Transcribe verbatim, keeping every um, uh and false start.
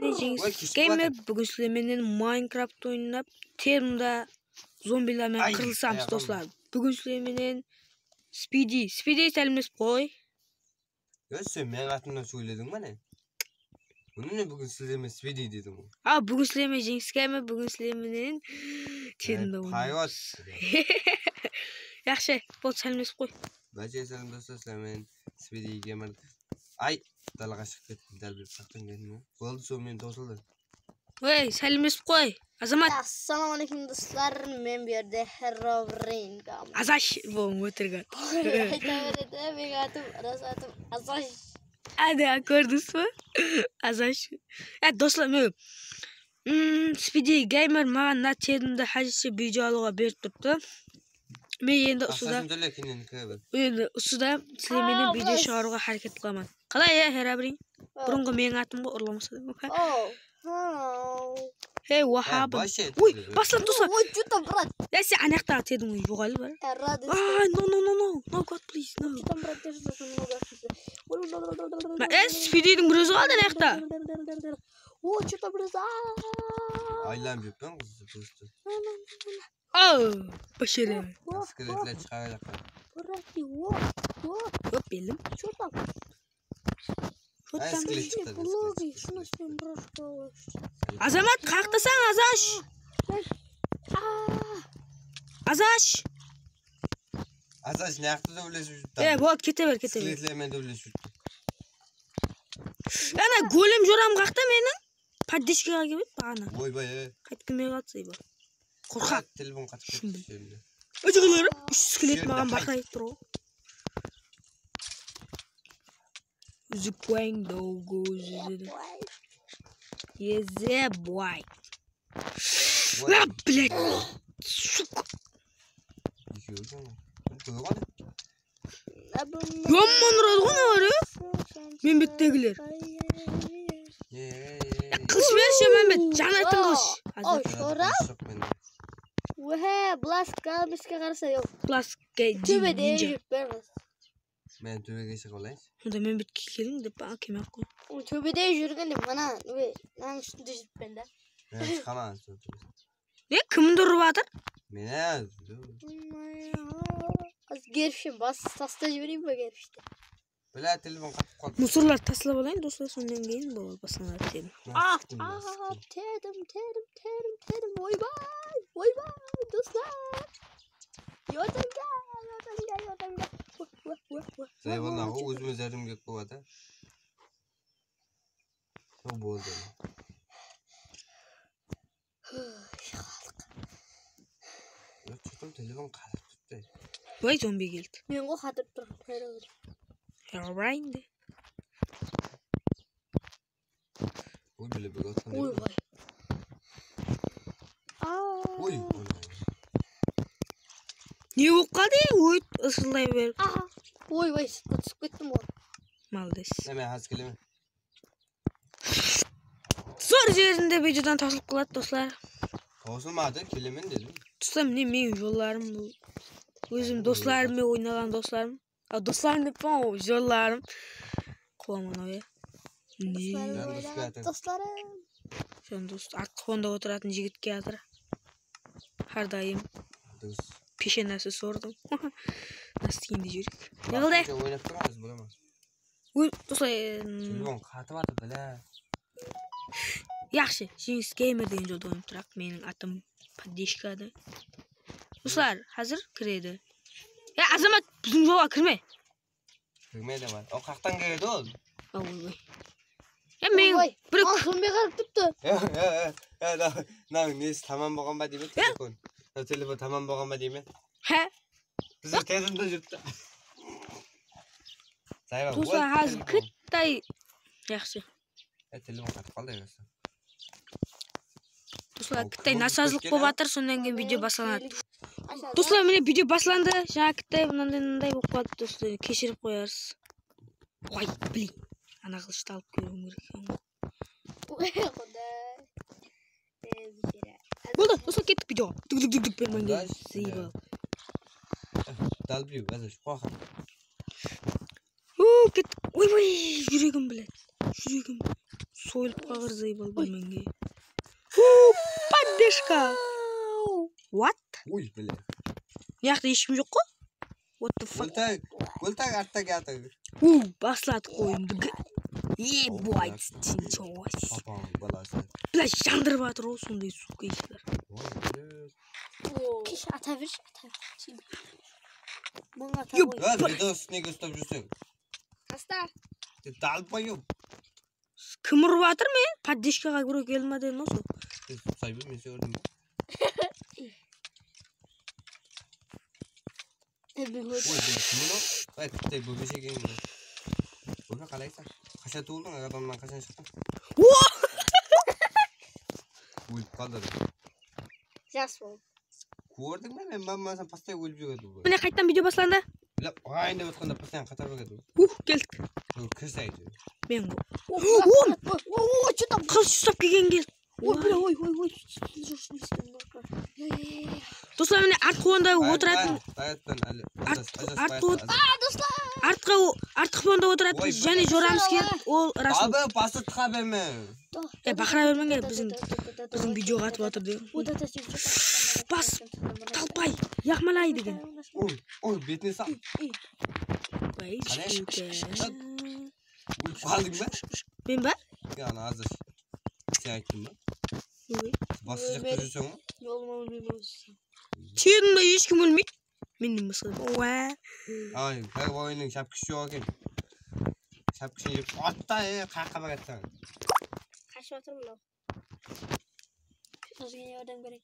Jeńis Gamer, búgin sizler menen Minecraft oynap, termda zombiler menen qırılsamız, doslar. Búgin sizler menen Spidi. Spidi, sálemlesip qoy. Ya, sen meniń atımnan sóylediń be ne? Bunı ne, búgin sizler menen Spidi dediń ǵoy. A, búgin sizler menen Jeńis Gamer, búgin sizler menen termda oynamız. Yaqshı, boldı, sálemlesip qoy. Bárshege sálem, doslar, sizler menen Spidi Gamer. Ay, dalaǵa shıǵıp kettim, dál bilip saqtan kettim. Boldı, sonıń menen tosıldı. Ey, sálemlesip qoy, Azamat. Assalawma aleykum, doslar, men bu jerde Herobrine. Azash, bul ótirik at. Ayta beredi, meniń atım, ras atım Azash. Ana, kórdińiz be? Azash. Ya, doslar, men, mm, Spidi Gamer maǵan mına termda házirshe video alıwǵa berip turıptı. Men endi usıda, endi usıda sizler menen video shıǵarıwǵa háreket qılaman. Qalay, ya, Herobrine? Burınǵı meniń atım ǵoy, urlamasa da. Hey, what happened? Uy, baslan, doslar. Oy, что там, брат? Ya, sen anaqta atedin ǵoy, joǵal bar. Ay, no, no, no, no. No, God, please, no. Что там, брат, держи, что там много. Ma, e, Spididiń bir ózi qaldı anaqta. O, что там, брат? Aylanıp júrpen qızdı, просто. Aw, báshere. Skeletler shıǵarajaq. Yok, bildim. Что там? Ay, skelet shıqtı, skelet shıqtı. Azamat, qaqtasań, Azash. Azash. Azash, ne waqıtta da bilesiz júrdi. E, boldı, kete ber, kete ber. Skeletler menen de bilesiz júrdi. Ana, golem joram qaqta meniń. Poddeşkaǵa kelip edi baǵana. Oybay, e. Qaytıp kelmey qaldı, Zeyba. Qorqaq. Telefon qatıp ketti shende. Újigilari, úsh skelet maǵan baqırayıp tur ǵoy. Úzi kuwáń dawgı úzi dedi. Eze boy. La, блядь, suka. Ekewi soń. Qoyǵan. Yaman uradı ǵoy mınalar, ya. Membettegiler. Ya, qılısh bershi, Membet, janatın qılısh. Oy, shora. Ohe, Blaska, bizge qarasa, yoq. Blaska, tóbede júrip bermiz. Men tóbege shıǵıp alayınshı. Onda Membetke keliń dep, a, kelmey-aq qoy. Tóbede júrgen dep, mana, mınanıń ústinde júrippen da. Men shıǵaman. Ne, kimdi urıp atır? Meni. Gerishti bas tastap jibereyin be, gerishti? Bla, telefon qatıp qaldı. Musorlardı taslap alayın, doslar, sonnan keyin boladı, baslanardı dedim. Ah, ah, tedim, tedim, tedim, tedim, oybay, oybay, doslar. Yordamga, yordamga, yordamga. Vah, vah, vah, vah. Zayıp, onaǵı ózime járdem kerek boladı. Sol boldı. Yıqaldıq. Yıqtırdım, telefon qatırıp turıptı. Vay, zombi keldi. Men ǵoy qatırıp turman. Herobrine de. Oy, bile bile atqan. Oy, vay. Oy. Ne bolıp qaldı? Oy, ısıllay berip. Aha. Oy, vay, sırtqa túsip kettim ǵoy. Maldes. Neme, házir kelemen. Zor jerinde videodan tasılıp qaladı, doslar. Qosılmadı, kelemen dedim. Doslar, mine meniń jollarım bul. Ózim doslarım menen oynaǵan doslarım. A, doslarım dep pa, o, jollarım. Qulaman oya. Ne? Doslarım. Jan dos, artqı fonda otıratın jigit kiyatır. Hár dayım. Dos. Peshenası sordım. Nasıl kiyimde júrek? Ne qıldı? Oynap turmız, bulaman. Oy, doslar, em, telefon qatıp atır, bile. Yaqshı, Jeńis Gamer degen jolda oynap turaq. Meniń atım Poddeşka da. Doslar, házir kiredi. Ya, Azamat, biziń jolǵa kirme. Kirmeydi, man. O, qaqtan kiredi ol? A, oy, oy. Ya, men bir zombi qarap turıptı. Ya, ya, ya, ya, mınaw nesi tamam bolǵan ba deymen, telefon. Mınaw telefon tamam bolǵan ba deymen. He? Biziń termda júripti. Doslar, házir kittay. Yaqshı. E, telefon qatıp qaldı, yaqshı. Doslar, kittay nasazlıq bolıp atır, sonnan keyin video baslanadı. Doslar, mine video baslandı. Jańa kittay mınanday mınanday bolıp qaldı, doslar. Keshirip qoyarsız. Oy, blin. Ana qılıshtı alıp keliwim kerek eken ǵoy. Oy, Quday. Boldı, doslar, kettik videoǵa. Dık, dık, dık, dık, bermen. Zıyba. Dalbli, bázir, qoqa. Uu, kettik. Oy, oy, júregim, блядь. Júregim. Ólip qalǵır zıybıl bul menge. Huu, поддержка. What? Oy, bile. Mıyaqta eshkim joq ǵo? What the fuck? Óltag, óltag artta kiyatır. Huu, basladıq oyındı. Е, boy, тинчоось. Papań balası. Bla, jandırıp atır ǵo sonday, suka, ishler. Oy, bile. Kish, ata bershi, ata ber. Mıń ata qoy. Gaz, videos nege ustap júrseń? Tasta. Ты долбоёб. Kim urıp atır men? Поддержкаǵa birov keldi ma dedim ǵo sol. Sen say ber, men sen urdım. Oy, bile, kim ol? Ay, tipte bóbeshe eken. Bóbe, qalaysań? Qashan tuwıldıń? Adamnan qashan shıqtıń? Ólip qaldı adam. Jas boldı. Kórdiń be, men barmasam, постоянно ólip júredi bul. Mine, qayttan video baslandı. Bilep, ǵayın dep atqanda постоянно qatar beredi bul. Uh, keldik. Bul kir saydı. Men bu. Qılısh ustap kelgen kel. Oy, bile, oy, oy, oy. Doslar, mine, artqı onda otıratın. Bayattan, áli. Art-, artqı onda. Aa, doslar. Artqı, artqı onda otıratın. Jáne joramız kelip, ol rasın. Abi, bası tıqa berme. E, baqıra bermeń, e, biziń, biziń videoǵa atıp atır degen. Bas, talpay, yaqmalay degen. Oy, oy, betine sal. Qalay? Qaldıń ba? Men ba? Ya, ana, azır. Sen ayttıń ba? Basqa jaqta júrseń ba? Jolım ólmey bolsın. Seniń de hesh kim ólmeydi. Mennen basqa. Owa. Ay, hay, oyınıń shapkisi joq eken. Shapkisini jep, orta, e, qayaqqa baratsań? Qashıp atır mınaw. Ózgene yordam kerek.